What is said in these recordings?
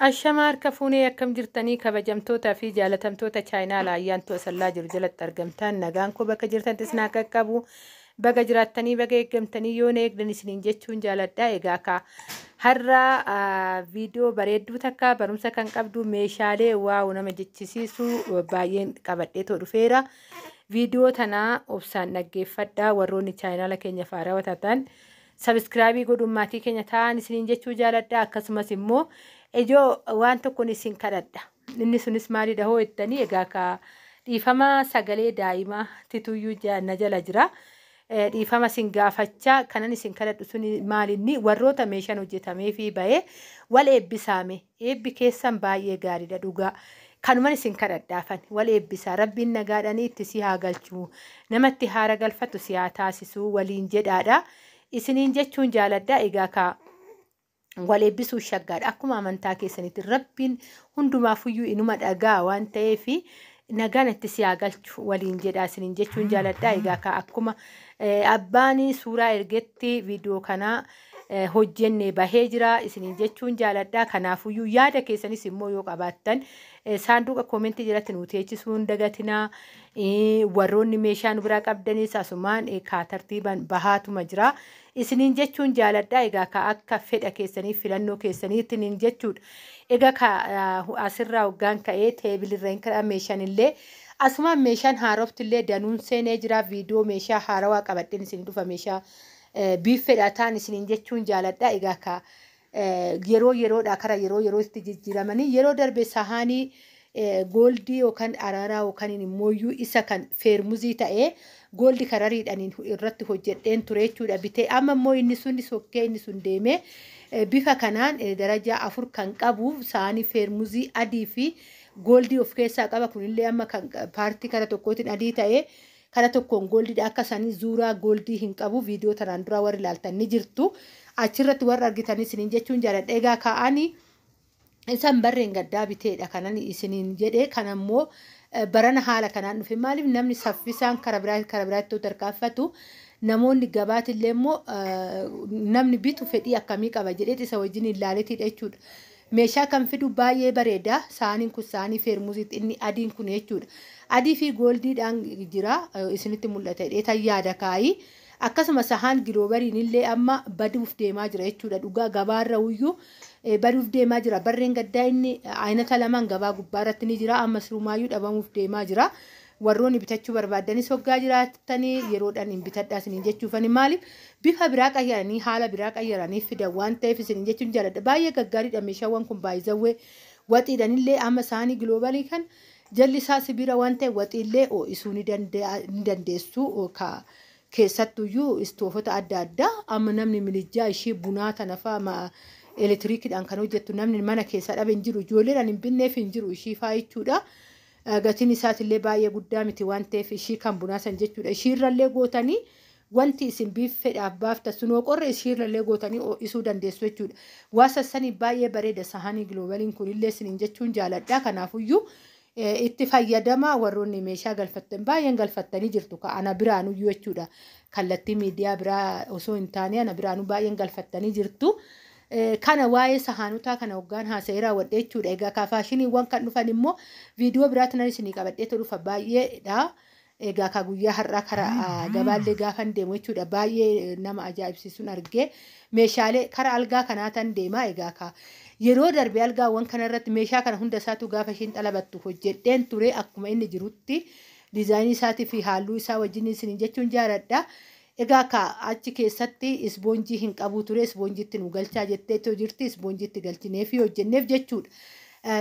Ashama harka fuunee akkam jirtanii kabajamtootaa fi jaalatamtoota chaayinaa laayyaantu asallaa jiru jalatti argamtan nagaan koo bakka jirtantti isin haa qaqqabu. Baga jiraattanii baga eeggamtanii yoon eegdan isiniin jechuun jaaladha. Egaa ka har'a viidiyoo bareedduu takka barumsa kan qabdu meeshaalee wow nama jechisiisu baay'een qabadheetoo dhufeera. Viidiyoo tanaa obsaan dhaggeeffadhaa warroonni chaayinaala keenya faarawaa taatan subscribe godhuun maatii keenya ta'an isiniin jechuu jaaladha. Akkasumas immoo ijoo waan tokkoon isin kadhadha. Inni sunis maalidha hoo jettanii egaa ka dhiifama sagalee daa'imaa tituyyuu na jala jira. Dhiifama isin gaafachaa kanan isin kadhadhu sun maalinni warroota meeshaan hojjetamee fi bahee wal eebbisaame eebbi keessan baay'ee gaariidha dhugaa. Kanuman isin kadhadhaafan wal eebbisaa rabbiin nagaadhanii itti si haa galchuu namatti haara galfatu si haa taasisuu waliin jedhaadha. Isiniin jechuun jaaladha egaa ka wal eebbisuu shaggaadha akkuma amantaa keessanitti rabbiin hundumaafuyyuu inuma dhagaa waan ta'eef nagaan itti si haa galchu waliin jedha isiniin jechuun jaaladha. Egaa ka akkuma abbaan suuraa ergetti viidiyoo kanaa hojjenne bahee jira isiniin jechuun jaaladha. Kanaafuyyuu yaada keessanis immoo yoo qabaattan saanduqa koomentii jalatti nu teechisuu hin dagatinaa. Warroonni meeshaa nu biraa qabdanis asumaan kaa tartiibaan bahaatuma jira. Isiniin jechuun jaaladha. Egaa ka akka fedha keessanii filannoo keessaniitiin jechuudha. Egaa ka asirraa hoggaan ka'ee teebilirra hin kadhaa meeshaan illee asumaan meeshaan haarofti illee danuun seenee jira. Viidiyoo meeshaa haarawaa qabadheen isin dhufa meeshaa biiffedha ta'an isiniin jechuun jaaladha. Egaa ka yeroo yeroodhaa kara yeroo yerootti jijjiiramanii yeroo darbe sahaanii gold yookaan araaraa yookaan immooyyuu isa kan feermuzii ta'ee gold karariidhaan irratti hojjedheen ture jechuudha bitee amma immoo inni sun sokkee inni sun deemee bifa kanaan darajaa 4 kan qabu saanii feermuzii adii fi gold of keessaa qaba. Kunillee amma kan paartii kara tokkootiin adii ta'ee kara tokkoon goldiidha. Akka isaanii zuuraa gold hin qabu. Viidiyoo tanaan duraa warri ilaaltan ni jirtu. Achirratti warra argitanis isiniin jechuun jaaladha. Egaa ka'anii isaan barreen gaddaa biteedha kanan isiniin jedhee kan ammoo barana haala kanaan dhufe maaliif namni saffisaan kara biraatti tarkaanfatu namoonni gabaatillee immoo namni bitu fedhii akkamii qaba jedhee isa wajjin ilaaleetidha jechuudha. Meeshaa kan fidu baay'ee bareeda. Saaniin kun saanii feermuziitti inni adiin kun jechuudha. Adii fi goldiidhaan jira isinitti mul'ata jedhee yaada kaayii. Akkasuma sahaan giloobariin illee amma baduuf deemaa jira jechuudha. Dhugaa gabaarra uyyuu baduuf deemaa jira. Barreen gaddaa inni aynata lamaan gabaa gubbaarratti ni jira. Amma sirumaayyuu dhabamuuf deemaa jira. Warroonni bitachuu barbaadanis hoggaa jiraatanii yeroodhaan hin bitadhaa isiniin jechuufani maaliif bifa biraa qayyaranii haala biraa qayyaranii fidan waan ta'eef isiniin jechuun jaaladha. Baay'ee gaggaariidha meeshaawwan kun baay'izawwee waxiidhaan illee amma saanii giloobalii kan jalli isaa sibiila waan ta'eef waxiillee ho'isuu ni dandeessu. Keessattuyyuu istoofota adda addaa amma namni milijjaa ishee bunaa tana fa'aa elektiriikidhaan kan hojjettu namni mana keessa dhabe hin jiru ijoolleedhaan hin binneef hin jiru ishii fa'aa jechuudha. Gatiin isaatillee baay'ee guddaa miti waan ta'eef ishii kan bunaa san jechuudha. Ishiirrallee gootanii wanti isin biiffedhaaf baafta sunoo qorra ishiirrallee gootanii ho'isuu dandeessu jechuudha. Waa sassanii baay'ee bareeda sahanii giloobaliin kunillee isiniin jechuun jaaladha. Kanaafuyyuu itti fayyadama warroonni meeshaa galfattan baay'een galfattanii jirtu ka ana biraanuyyuu jechuudha. Kallattii miidiyaa biraa osoo hin taane ana biraanuu baay'een galfattanii jirtu. Kana waa'ee sahaanotaa kana hoggaan haasa'ee raawwadhe jechuudha. Egaa ka faashiniiwwan kan dhufan immoo viidiyoo biraatti nan isinii qabadheetu dhufa baay'eedha. Egaa ka guyyaa har'aa kara gabaallee gaafan deemu jechuudha. Baay'ee nama ajaa'ibsiisuun argee meeshaalee kara algaa kanaa tan deema. Egaa ka yeroo darbe algaawwan kanarratti meeshaa kana hunda isaatu gaafa isheen xalabattu hojjedheen ture akkuma inni jirutti diizaayinii isaatii fi halluu isaa wajjin isiniin jechuun jaaladha. Egaa ka achi keessatti isboonjii hin qabu ture isboonjiitti nu galchaa jetteetoo jirti isboonjiitti galchinee fi hojjenneef jechuudha.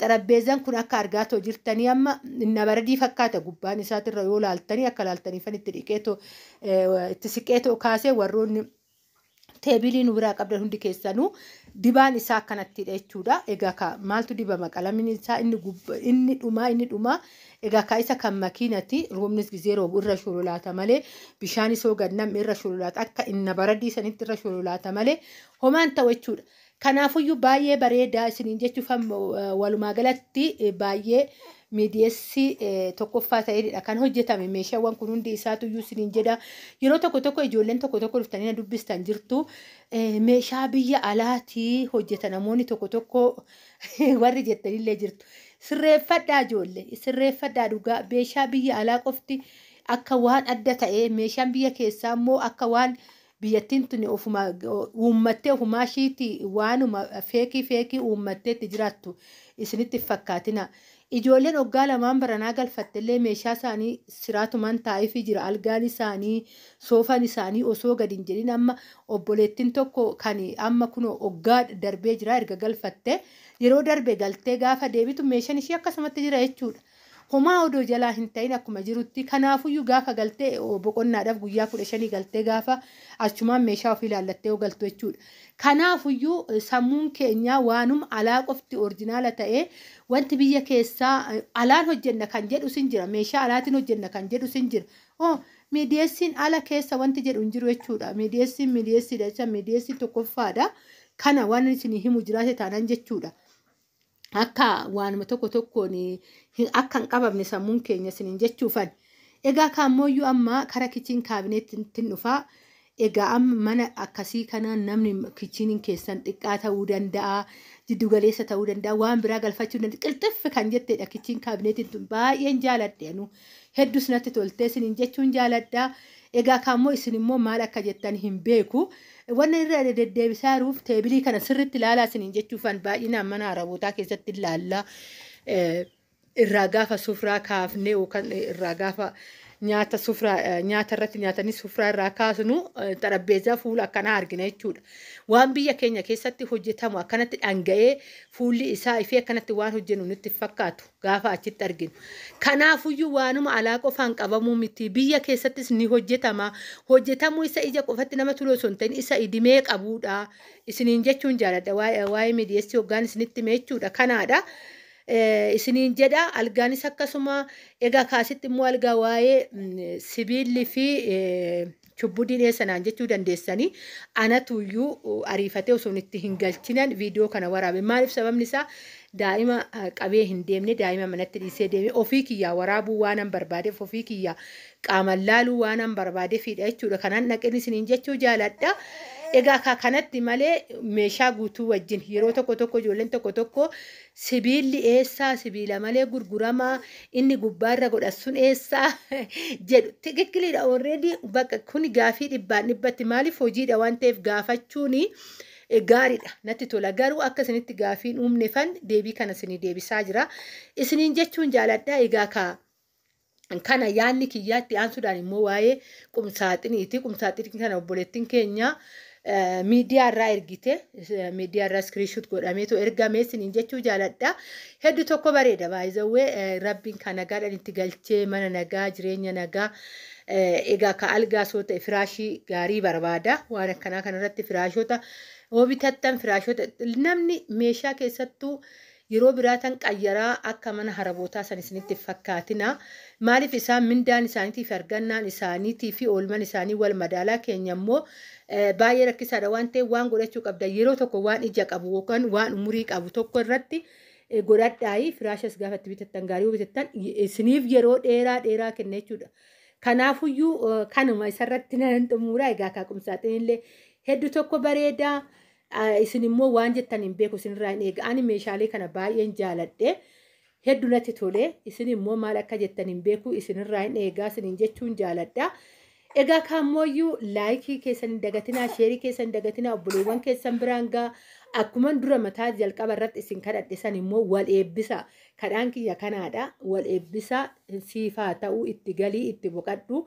Xarabbeezaan kun akka argaatoo jirtanii amma nabaradii fakkaata gubbaan isaatirra yoo laaltanii akka laaltaniifan itti dhiqeetoo itti siqeetoo kaasee warroonni teebilii nu biraa qabdan hundi keessanuu dibaan isaa akkanattidha jechuudha. Egaa ka maaltu dibama qalamiin isaa inni dhumaa egaa ka isa kan makiinati roobnis gizee roobu irra shululaata malee bishaanis hoo gad namni irra shululaata akka inni baradii sanitti irra shululaata malee homaan ta'u jechuudha. Kanaafuyyuu baay'ee bareedaa isiniin jechuuf walumaa galatti baay'ee Miidiyeessi tokkoffaa ta'edha kan hojjetame meeshaawwan kun hundi isaatu iyyuu isiniin jedha. Yeroo tokko tokko ijoolleen tokko tokko dhuftanii na dubbistan jirtu. Meeshaa biyya alaatii hojjeta namoonni tokko tokko warri jettanillee jirtu. Sirreeffadhaa ijoollee, sirreeffadhaa dhugaa. Meeshaa biyya alaa qofti akka waan adda ta'ee, meeshaan biyya keessaa immoo akka waan biyyattiin tuni ofuma uummattee ofumaa ishiitti waanuma feekii feekii uummattee itti jiraattu isinitti fakkaatina. Ijoolleen waggaa lamaan baranaa galfattellee meeshaa isaanii siraatumaan taa'eefii jira. Algaan isaanii, soofaan isaanii osoo gadi hin jedhin amma obboleettiin tokko kan amma kun waggaa darbee jira erga galfatte, yeroo darbe galtee gaafa deebitu meeshaan ishee akkasumatti jira jechuudha. Homaa odoo jalaa hin ta'in akkuma jirutti. Kanaafuyyuu gaafa galtee boqonnaadhaaf guyyaa 15 galtee gaafa achumaan meeshaa ofii ilaallattee galtu jechuudha. Kanaafuyyuu sammuun keenya waanuma alaa qofti orjinaala ta'ee, wanti biyya keessaa alaan hojjenna kan jedhu sin jira, meeshaa alaatiin hojjenna kan jedhu sin jira. Oh, miidiyeessiin ala keessa wanti jedhu hin jiru jechuudha. Miidiyeessiin miidiyeessiidha jecha, miidiyeessiin tokkoffaadha. Kana waan isin himu jiraate taanaan jechuudha. Akka waanuma tokko tokkoon akka hin qabamne sammuun keenya isiniin jechuufan. Egaa kaammooyyuu amma kara kitchen cabinetti dhufaa. Egaa amma mana akkasii kana namni kitcheniin keessan xiqqaa ta'uu danda'a, jiddugaleessa ta'uu danda'a, waan biraa galfachuu danda'a. Qilxiffi kan jetteedha kitchen cabinetiin tun, baay'een jaaladhe anu. Hedduus natti toltee isiniin jechuun jaaladha. Egaa kaammoo isin immoo maal akka jettan hin beeku. Wanni irra deddeebisaa jiruuf tableii kana sirriitti ilaalaa isiniin jechuufan. Baay'inaan mana arabootaa keessatti ilaalla. Irraa gaafa sufraa kaafnee yookaan irraa gaafa nyaata sufraa nyaata irratti nyaatanii sufraa irraa kaasnu xarapheezaa fuula akkanaa argina jechuudha. Waan biyya keenya keessatti hojjetamu akkanatti dhanga'ee fuulli isaa ifee akkanatti waan hojjennu nutti fakkaatu gaafa achitti arginu. Kanaafuyyuu waanuma alaa qofaan qabamuu miti, biyya keessattis ni hojjetama. Hojjetamuu isa ija qofatti nama tolu osoo hin ta'in isa idimee qabuudha. Isiniin jechuun jaaladha, waa'ee miidiyeessii hoggaan isinitti hime jechuudha kanaadha. Isiniin jedha, algaanis akkasuma. Egaa kaasitti immoo algaa waa'ee sibiilli fi chubbudiin eessanaan jechuu dandeessanii, anatuyyuu ariifatee osoo itti hin galchinan viidiyoo kana waraabe. Maaliif? Sababni isaa daa'ima qabee hin deemne, daa'ima manatti dhiisee deeme, ofii kiyyaa waraabuu waanan barbaadeef, ofii kiyyaa qaaman laaluu waanan barbaadeefidha jechuudha. Kanaan dhaqeen isiniin jechuu jaaladha. Egaa kanatti malee meeshaa guutuu wajjin yeroo tokko tokko ijoolleen tokko tokko sibiilli eessaa, sibiila malee gurguramaa, inni gubbaarra godhan sun eessaa jedhu. Tikikkiliidha already, bakka kun gaafii dhibbaan dhibbatti. Maaliif? Hojiidha waan ta'eef gaafachuuni gaariidha, natti tola. Garuu akka isinitti gaafiin uumne fan deebii kana isinii deebisaa jira isiniin jechuun jaaladha. Egaa kaa kana yaadni kiyyaatti aansuudhaan immoo waa'ee qumsaaxiniiti. Qumsaaxinii kana obboleettiin keenya miidiyaa irraa ergite, miidiyaa irraa screenshot godhameetu ergame isiniin jechuu jaaladha. Hedduu tokko bareeda baay'izawwee. Rabbiin kan nagaadhaan itti galchee mana nagaa, jireenya nagaa. Egaa ka algaa soo ta'e firaashii gaarii barbaada. Waan akkanaa kanarratti firaashota yoo bitattan, firaashota namni meeshaa keessattuu yeroo biraatan qayyaraa akka mana harabootaa san isinitti fakkaatina. Maaliif? Isaan mindaan isaaniitii fi argannaan isaaniitii fi oolman isaanii wal madaalaa, keenya immoo baay'ee rakkisaadha waan ta'eef, waan godhachuu qabda yeroo tokko waan ija qabu yookaan waan umurii qabu tokko irratti godhadhaayi. Firaashas gaafa itti bitattan gaarii yoo bitattan isiniif yeroo dheeraa dheeraa kenna jechuudha. Kanaafuyyuu kanuma isarratti nan xumuura. Egaa kaaqumsaatiin illee hedduu tokko bareedaa. Isin immoo waan jettan hin beeku, isinirraa hin eega. Ani meeshaalee kana baay'een jaaladhe. Hedduu natti tole. Isin immoo maal akka jettan hin beeku, isinirraa hin eegaa isiniin jechuun jaaladha. Egaa kaammooyyuu likeii keessan hin dagatinaa, shareii keessan hin dagatinaa, obboleewwan keessan biraan gaa. Akkuma dura mataa jalqaba irratti isin kadhadhe san immoo wal eebbisa. Kadhaan kiyya kanaadha. Wal eebbisa siifaa ta'uu, itti galii, itti boqadhu.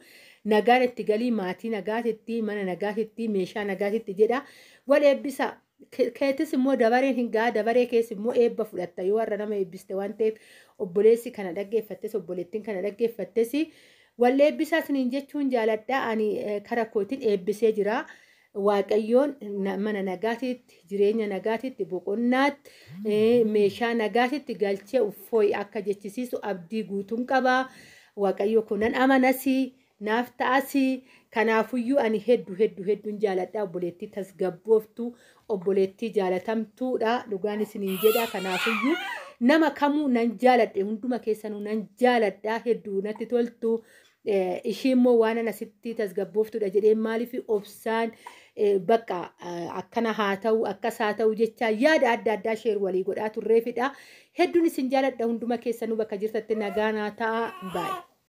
Nagaan itti galii, maatii nagaatitti, mana nagaatitti, meeshaa nagaatitti jedha. Wal eebbisa. Keetis immoo dabareen hin ga'a, dabaree keessa immoo eebba fudhatta yoo warra nama eebbiste waan ta'eef, obboleessi kana dhaggeeffattes, obboleettiin kana dhaggeeffattes, wal eebbisaa isiniin jechuun jaaladha. Ani kara kootiin eebbisee jira. Waaqayyoon mana nagaatitti, jireenya nagaatitti, boqonnaatti, meeshaa nagaatitti galchee uffooyi akka jechisiisu abdii guutuun qaba. Waaqayyo kunan amanasii naaf ta'asii. Kanaafuyyuu ani hedduu hedduu hedduun jaaladha. Obboleettii tasgabbooftuu, obboleettii jaalatamtuudha dhugaan isiniin jedha. Kanaafuyyuu Nama kamuu nan jaaladhe, hunduma keessanuu nan jaaladha, hedduu natti toltu. Ishii immoo waan ana sitti tasgabbooftudha jedhee, maaliif obsaan bakka akkana haa ta'u, akkas haa ta'u jecha yaada adda addaa share walii godhaa turreefidha. Hedduun isin jaaladha, hunduma keessanuu bakka jirtatti nagaa naa ta'a. Baay'ee.